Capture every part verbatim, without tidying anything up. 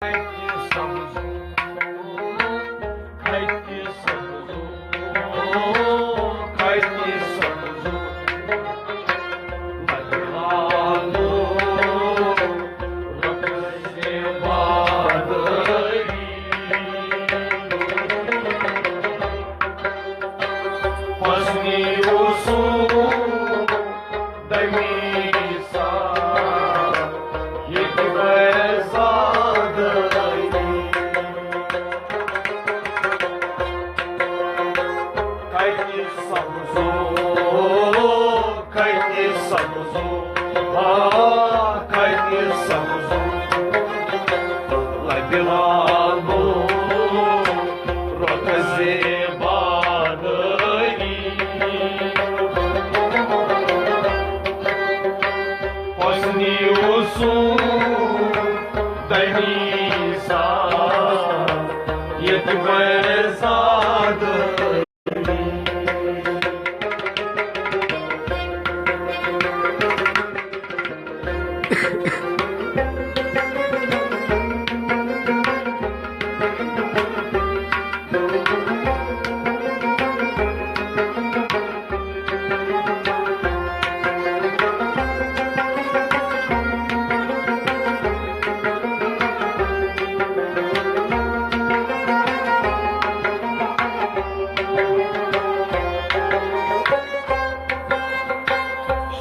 کھَتہِ سبزو، کھَتہِ سبزو، کھَتہِ سبزو، لبہِ لالو، رۄپزِ بادٲری۔ حسنی اوسُم دمی سا، ییٚتہِ بہٕ زادٕ۔ کَتہِ سبزو، کَتہِ سبزو، آ، کَتہِ سبزو، لبہِ لالو، رۄپزِ بادٲری۔ حسنی اوسُم دمی سا، ییٚتہِ بہٕ زادٕ۔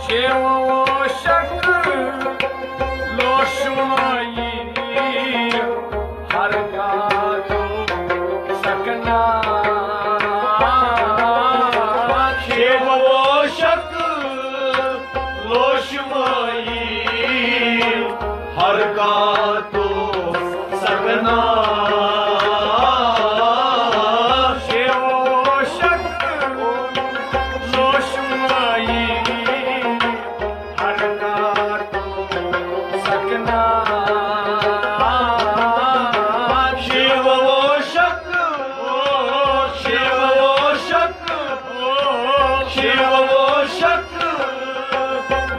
شیوشک لوشمائی ہر کا تو سکنا۔ شیوشک لوشمائی ہر کا تو سکنا۔ شیوشک لوشمائی ہر کا تو سکنا۔ شیوشک، شیوشک، شیوشک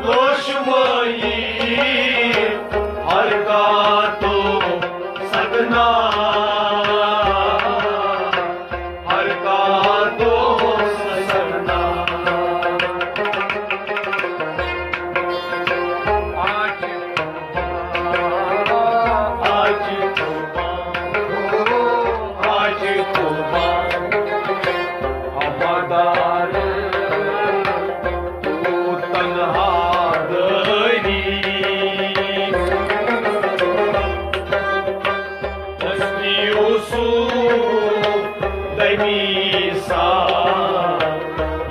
لوشمائی ہر کا تو سکنا، ہر کا تو سکنا۔ آج توبہ، آج توبہ، آج توبہ، ہمادار تو تنہا داری۔ حسنی اوسُم دمی سا،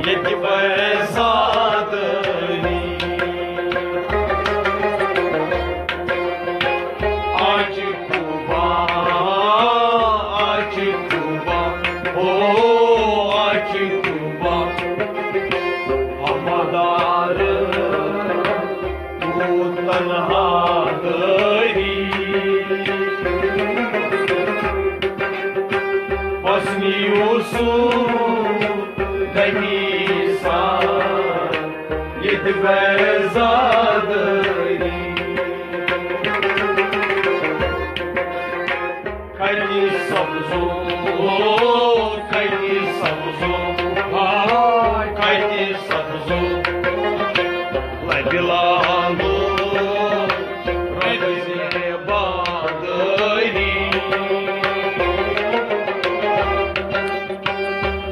ییٚتہِ بہٕ زادٕ۔ آج توبہ، آج توبہ، او آج توبہ، ہمادار تو تنہا داری۔ حسنی اوسُم دمی سا، ییٚتہِ بہٕ زادٕ۔ کَتہِ سبزو، کَتہِ سبزو، ہاے کَتہِ سبزو، لَبہِ لالو، رۄپزِ بادٲری۔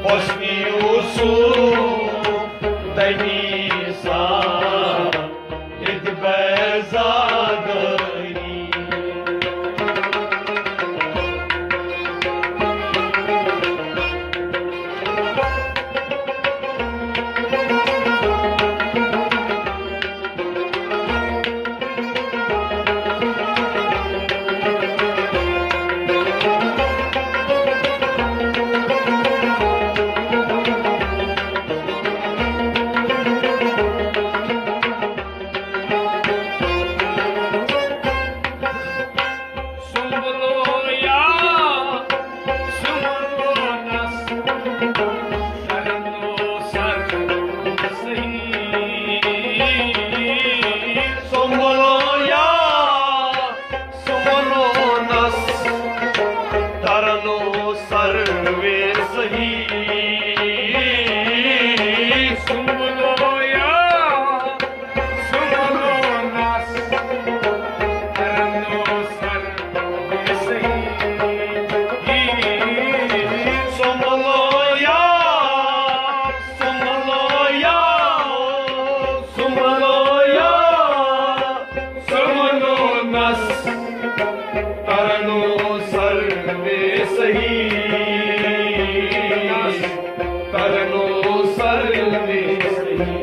حسنی اوسُم دمی سا، ییٚتہِ بہٕ زادٕ۔ سنبھلو یا سنبھلو نس، سر تو سر صحیح۔ سنبھلو یا سنبھلو نہ کرنو سروے صحیح، کرنو سروے صحیح۔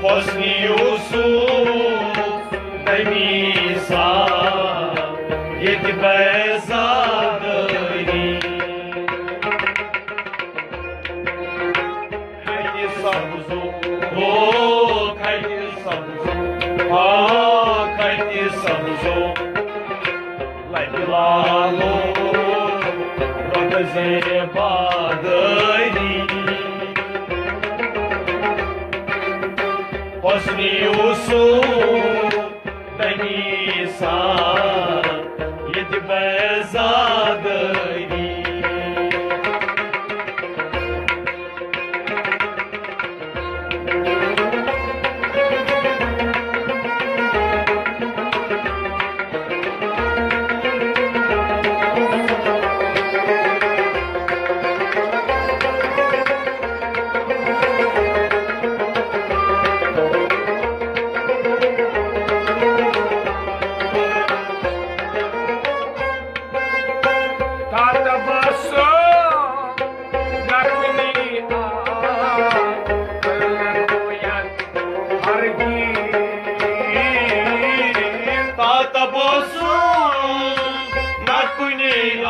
حسن یوسف نبی سا ییٚتہِ بیزادٲری۔ کھٹہِ سبزو، او کھٹہِ سبزو، آ کھٹہِ سبزو، لبہِ لالو، رۄتہٕ زیبا دٲری۔ حسن یوسف دنی سا ییٚتہِ بیزادٲری۔ تبسم نکنی آ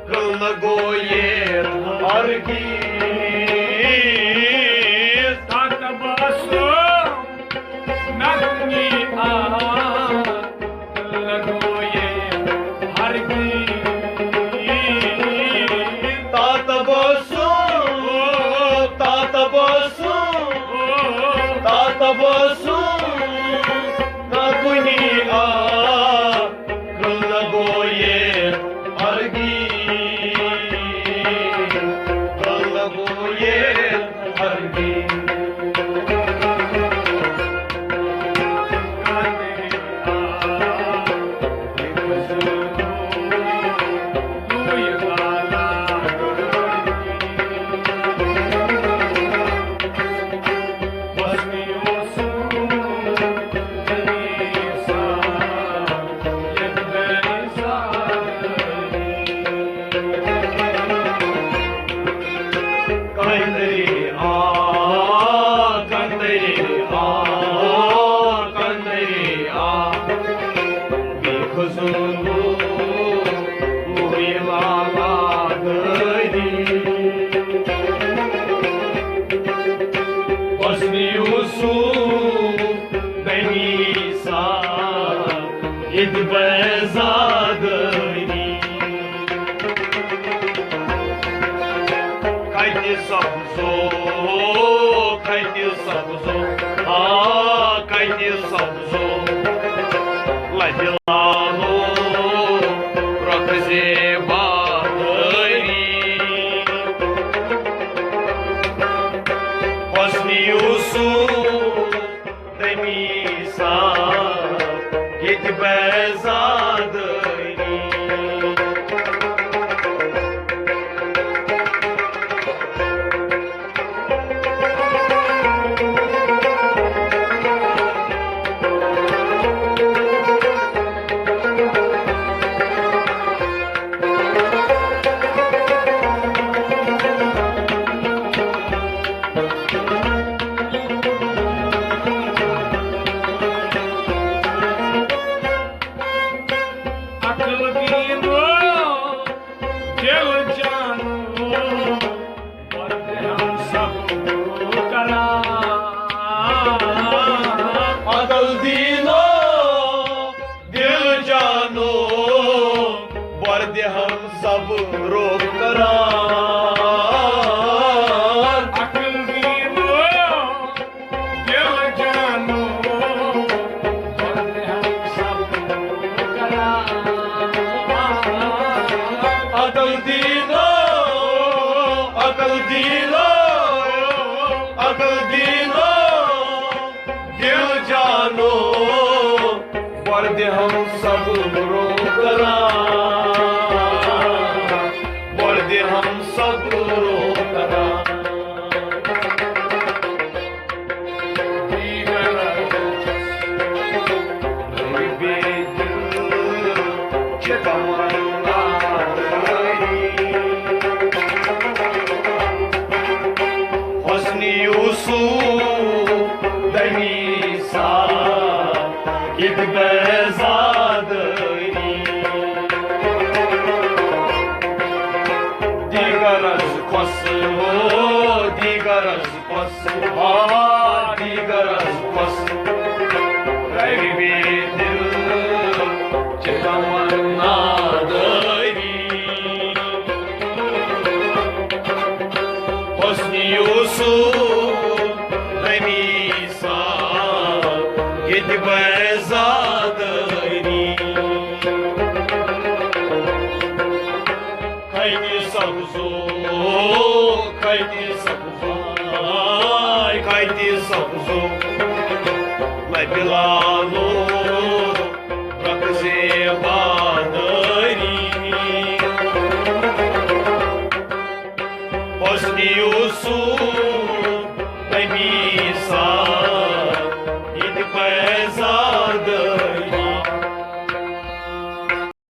کل گویر ہرگیز۔ تبسم نکنی آ کل گویر ہرگیز۔ تبسم، تبسم، تبسم، نکنی آ کل گویر ہرگیز، کل گویر ہرگیز۔ کندری آ، کندری آ، کندری آ، بی خزنو، موی لالا دری۔ حسن یوسف دنی سا ییٚتہِ بیزادٲری۔ کتہِ سبزو، کتہِ سبزو، آ، کتہِ سبزو، لبہِ لالو، رۄتہٕ زیبا دٲری۔ حسن یوسف تمی سا ییٚتہِ بیزادٲری۔ دیٖنو، عقل دیٖنو، دِل جانو، وردِ ہم سب رو کران، وردِ ہم سب رو کران۔ حسن یوسف دمی سا کت بہزادری۔ دیگرس کھوس ہو، دیگرس کھوس، آ، دیگرس کھوس، روِ بے دل چہ تمنا دٲری۔ حسن یوسف دمی سا ییٚتہِ بہزادٲری۔ کھتہِ سبزو، کھتہِ سبزو، آے کھتہِ سبزو، لبہِ لالو رقصِ بادٲری۔ حسن یوسف دمی